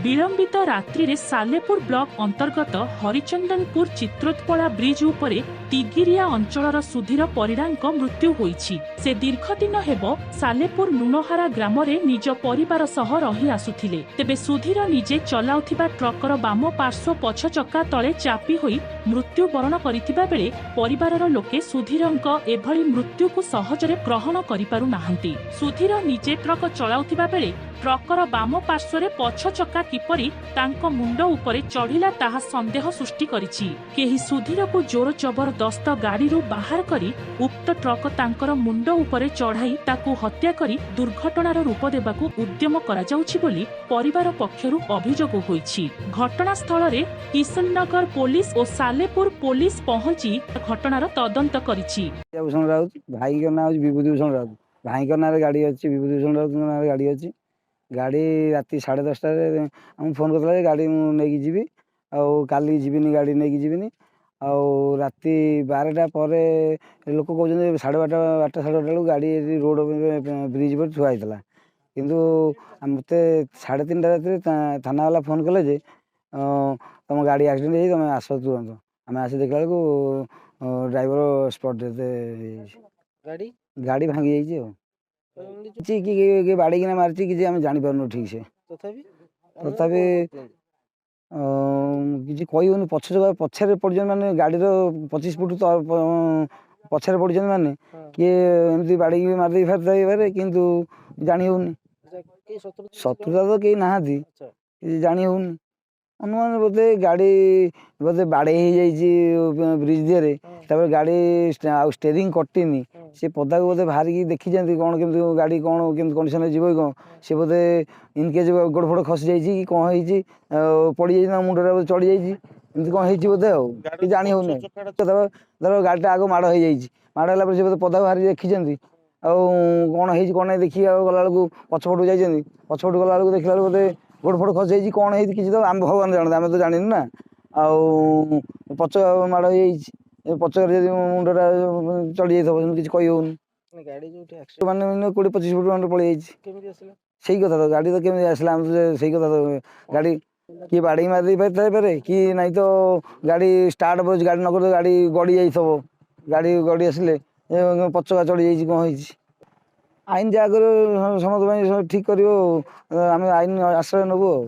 ବିଳମ୍ବିତ ରାତ୍ରିରେ ସାଲେପୁର ବ୍ଲକ ଅନ୍ତର୍ଗତ ହରିଚନ୍ଦନପୁର ଚିତ୍ରୋତ୍ପଳା ବ୍ରିଜ ଉପରେ ତିଗିରିଆ ଅଞ୍ଚଳର ସୁଧୀର ପରିଡ଼ାଙ୍କ ମୃତ୍ୟୁ ହୋଇଛି। ସେ ଦୀର୍ଘଦିନ ହେବ ସାଲେପୁର ନୁନହାରା ଗ୍ରାମରେ ନିଜ ପରିବାର ସହ ରହି ଆସୁଥିଲେ। ତେବେ ସୁଧୀର ନିଜେ ଚଲାଉଥିବା ଟ୍ରକର ବାମ ପାର୍ଶ୍ୱ ପଛ ଚକା ତଳେ ଚାପି ହୋଇ ମୃତ୍ୟୁବରଣ କରିଥିବା ବେଳେ ପରିବାରର ଲୋକେ ସୁଧୀରଙ୍କ ଏଭଳି ମୃତ୍ୟୁକୁ ସହଜରେ ଗ୍ରହଣ କରିପାରୁ ନାହାନ୍ତି। ସୁଧୀର ନିଜେ ଟ୍ରକ ଚଳାଉଥିବା ବେଳେ ଟ୍ରକର ବାମ ପାର୍ଶ୍ୱରେ ପଛ ଚକା କିପରି ତାଙ୍କ ମୁଣ୍ଡ ଉପରେ ଚଢ଼ିଲା, ତାହା ସନ୍ଦେହ ସୃଷ୍ଟି କରିଛି। କେହି ସୁଧୀରକୁ ଜୋର ଜବରଦସ୍ତ ଗାଡ଼ିରୁ ବାହାର କରି ଉକ୍ତ ଟ୍ରକ ତାଙ୍କର ମୁଣ୍ଡ ଉପରେ ଚଢ଼ାଇ ତାକୁ ହତ୍ୟା କରି ଦୁର୍ଘଟଣାର ରୂପ ଦେବାକୁ ଉଦ୍ୟମ କରାଯାଉଛି ବୋଲି ପରିବାର ପକ୍ଷରୁ ଅଭିଯୋଗ ହୋଇଛି। ଘଟଣାସ୍ଥଳରେ କିଶନନଗର ପୋଲିସ ଓ ସାଲେପୁର ପୋଲିସ ପହଞ୍ଚି ଘଟଣାର ତଦନ୍ତ କରିଛି। ଭୂଷଣ ରାଉତ, ଭାଇଙ୍କ ନାଁ ହେଉଛି ବିଭୂତି ଭୂଷଣ ରାଉତ। ଭାଇଙ୍କ ନାଁରେ ଗାଡ଼ି ଅଛି, ବିଭୂତି ଭୂଷଣ ରାଉତଙ୍କ ନାଁରେ ଗାଡ଼ି ଅଛି। ଗାଡ଼ି ରାତି 10:30ରେ ଆମକୁ ଫୋନ୍ କରିଥିଲା ଯେ ଗାଡ଼ି ମୁଁ ନେଇକି ଯିବି, ଆଉ କାଲି ଯିବିନି, ଗାଡ଼ି ନେଇକି ଯିବିନି। ଆଉ ରାତି 12ଟା ପରେ ଲୋକ କହୁଛନ୍ତି 12:30, 12ଟା 12:30 ବେଳକୁ ଗାଡ଼ି ଏଠି ରୋଡ଼ ବ୍ରିଜ୍ ଉପରେ ଥୁଆ ହେଇଥିଲା। କିନ୍ତୁ ମୋତେ 3:30 ରାତିରେ ଥାନାବାଲା ଫୋନ୍ କଲେ ଯେ ତୁମ ଗାଡ଼ି ଆକ୍ସିଡେଣ୍ଟ ହେଇଛି, ତୁମେ ଆସ ତୁରନ୍ତ। ଆମେ ଆସି ଦେଖିଲା ବେଳକୁ ଡ୍ରାଇଭର ସ୍ପଟ୍ ଡେଥ୍ ହେଇଯାଇଛି। ଗାଡ଼ି ଗାଡ଼ି ଭାଙ୍ଗି ଯାଇଛି। ଆଉ ଏମିତି କିଛି କି କିଏ ବାଡ଼େଇକିନା ମାରିଛି, କିଛି ଆମେ ଜାଣିପାରୁନୁ ଠିକ୍ ସେ। ତଥାପି ତଥାପି କିଛି କହିହେଉନି। ପଛ ଚକା ପଛରେ ପଡ଼ିଛନ୍ତି, ମାନେ ଗାଡ଼ିର 25 ଫୁଟ ପଛରେ ପଡ଼ିଛନ୍ତି, ମାନେ କିଏ ଏମିତି ବାଡ଼େଇକି ବି ମାରି ଦେଇପାରେ, କିନ୍ତୁ ଜାଣି ହେଉନି। କେହି ଶତ୍ରୁ? ଶତ୍ରୁତା ତ କେହି ନାହାନ୍ତି। କିଛି ଜାଣି ହେଉନି। ଅନୁମାନ ବୋଧେ ଗାଡ଼ି ବୋଧେ ବାଡ଼େଇ ହେଇଯାଇଛି ବ୍ରିଜ୍ ଦିହରେ। ତାପରେ ଗାଡ଼ି ଆଉ ଷ୍ଟେରିଂ କଟିନି। ସେ ପଦାକୁ ବୋଧେ ବାହାରିକି ଦେଖିଛନ୍ତି କ'ଣ କେମିତି ଗାଡ଼ି କ'ଣ କେମିତି କଣ୍ଡିସନରେ ଯିବ କି କ'ଣ। ସେ ବୋଧେ ଇନକେସ୍ ଗୋଡ଼ ଫୋଡ଼ ଖସି ଯାଇଛି କି କ'ଣ ହେଇଛି, ଆଉ ପଡ଼ିଯାଇଛି ନା ମୁଣ୍ଡଟା ବୋଧେ ଚଢ଼ି ଯାଇଛି, ଏମିତି କ'ଣ ହେଇଛି ବୋଧେ, ଆଉ କିଛି ଜାଣି ହେଉନି। ଧର ଗାଡ଼ିଟା ଆଗ ମାଡ଼ ହେଇଯାଇଛି। ମାଡ଼ ହେଲା ପରେ ସେ ବୋଧେ ପଦାକୁ ବାହାରିକି ଦେଖିଛନ୍ତି ଆଉ କ'ଣ ହେଇଛି କ'ଣ ନାହିଁ। ଦେଖିକି ଆଉ ଗଲାବେଳକୁ ପଛପଟକୁ ଯାଇଛନ୍ତି। ପଛପଟକୁ ଗଲାବେଳକୁ ଦେଖିଲା ବେଳକୁ ବୋଧେ ଗୋଡ଼ ଫୋଡ଼ ଖସି ଯାଇଛି, କ'ଣ ହେଇଛି କିଛି ତ ଆମେ ଭଗବାନ ଜାଣନ୍ତି, ଆମେ ତ ଜାଣିନୁ ନା। ଆଉ ପଛ ମାଡ଼ ହେଇଯାଇଛି, ଏ ପଛରେ ଯଦି ମୁଣ୍ଡଟା ଚଢ଼ି ଯାଇଥିବ, ସେମିତି କିଛି କହି ହେଉନି। ଗାଡ଼ି ଯୋଉଠି ଆକ୍ସିଡେଣ୍ଟ ମାନେ 20-25 ଫୁଟ ଖଣ୍ଡେ ପଳେଇ ଯାଇଛି। କେମିତି ଆସିଲା? ସେଇ କଥା ତ, ଗାଡ଼ି ତ କେମିତି ଆସିଲା, ଆମେ ତ ସେଇ କଥା ତ। ଗାଡ଼ି କିଏ ବାଡ଼େଇ ମାରି ଦେଇ ଥାଇପାରେ କି ନାଇଁ ତ ଗାଡ଼ି ଷ୍ଟାର୍ଟ ଗାଡ଼ି ନ କଲେ ଗାଡ଼ି ଗଡ଼ି ଯାଇଥିବ। ଗାଡ଼ି ଗଡ଼ି ଆସିଲେ ଏ ପଚକା ଚଢ଼ି ଯାଇଛି, କ'ଣ ହେଇଛି। ଆଇନ ଯାହା କରିବ ସମସ୍ତ ପାଇଁ ଠିକ୍ କରିବ ଆଉ। ଆମେ ଆଇନ ଆଶ୍ରୟ ନେବୁ ଆଉ।